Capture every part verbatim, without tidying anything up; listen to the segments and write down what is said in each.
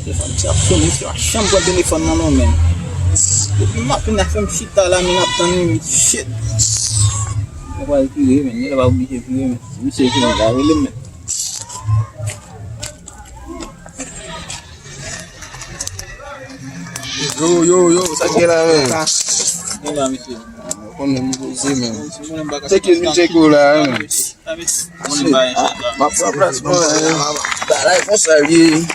Telefòn ti ap sonnen, misye pa janm pran telefòn nan non, men. Depi maten, afè m chita la, men ap tann li, men shit. Mwen pral vire, men. Li pa oblije vire, men. Misye vini, la rele m, men. Yo, yo, yo, sa k gen la, men? Gen la, mesye. Konnen m poze, men. Check it, mi check ou la, men. M ap pran plas mwen, men. Bagay konsa l ye.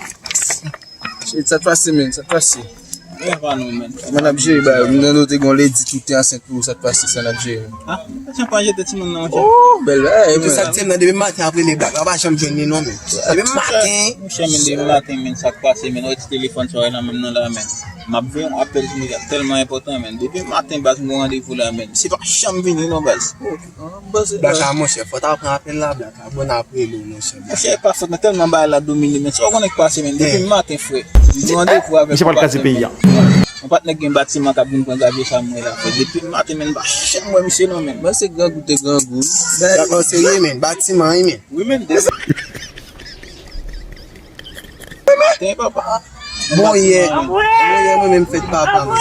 Shit, sa t pase, men, sa t pase. Mwen pa nou, men. Mwen ap jere bagay. Mwen te gon lady tou te ansent pou sa t pase, sa n ap jere. Ah, sa pa jete timoun nan, monchè. Oh, bèl bagay, mwen. Sa k te nan depi maten ap rele Black la, pa janm jwenn li non, men. Depi maten. Monchè, men, depi maten, men, sa k pase, men, ou wè ti telefòn sa w wè nan men m nan la, men. M ap voye yon apèl pou nèg la, tèlman enpòtan, men. Depi maten, baz, m gon randevou la, men. Misye pa janm vini non, baz. Black la, monchè, fò w ta pran apèl la, Black la. Bon, n ap rele w, monchè. Monchè, e pa fòt mwen, tèlman bagay la domine, men. Sa w konnen k pase, men. Depi maten, frè. M gen randevou avèk yon patnè m. Yon patnè k gen batiman k ap vin pran gravye sa m wè la, frè. Depi maten, men, m pa janm wè misye non, men. Mwen se grangou te grangou. Dakò, serye, men. Batiman, wi, men. Wi, men. Depi maten, papa. Bon, yè. Bon, yè, mwen menm fèt papa, men.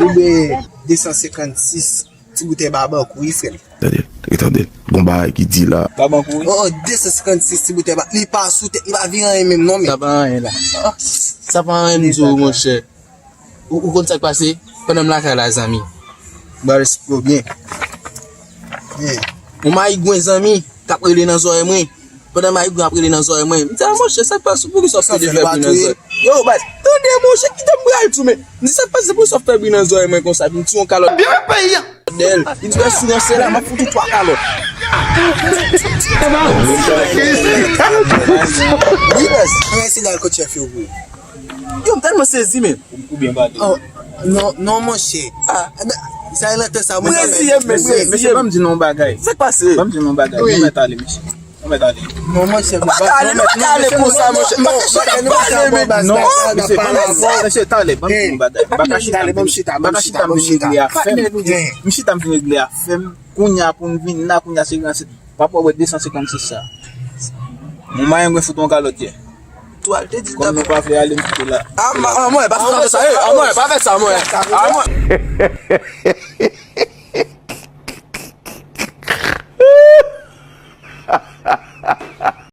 Ou gen de san senkannsis. Ti boutèy Babankou, wi, frè m. Tande, tande. Gon bagay ki di la. Babankou, wi. Oh, de san senkannsis ti boutèy ba-, li pa sou tèt, li pa vin anyen menm non, men. Sa pa anyen la. Ah, sa pa anyen, m di w, monchè. Ou, ou konn sa k pase? Pandan m lakay la, zanmi. M ba l eksplike w byen. Yeah. Yon mayi gwen zanmi, k ap rele nan zòrèy mwen. Pandan mayi gwen ap rele nan zòrèy mwen. M di, "A, monchè, sa k pase? Poukisa w ap pede fè bri nan zòrèy?" Yo, baz, tande, monchè, kite m pral tou, men. M di, "Sa k pase? Poukisa w ap fè bri nan zòrèy mwen konsa?" M di, "Yon kalòt." Byen peyi an. Dèyè l. Li di, "Bèl, si nan se la, m ap fout ou twa kalòt." Wi, baz. Mwen se dal kot chèf yo, wi. Yo, m tèlman sezi, men. Ou byen pale. Oh, non, non, monchè. Ah, sa e lantè sa, mwen. Mwen reziye m, men, mwen reziye m. Mesye, ban m di nou yon bagay. Sa k pase? Ban m di nou yon bagay. Wi. Mwen mèt ale, mesye. Mwen mèt ale. Non, monchè, m pa ka ale, nou pa ka ale konsa, monchè. M pa ka chita pale, men. Non, mesye, ban m, mesye, talè, ban m di yon bagay. M pa ka chita, m pa ka chita, m vin regle afè m. M chita, m vin regle afè m. Kounye a pou m vin la, kounye a se gran se. Papa, w wè de san senkannsis sa. Mon mayen mwen fout yon kalòt yè. Tou al te di. Kòm nou pa vle ale, m kite la. A mwen, pa fè sa, e, a mwen, pa fè sa, mwen. A mwen.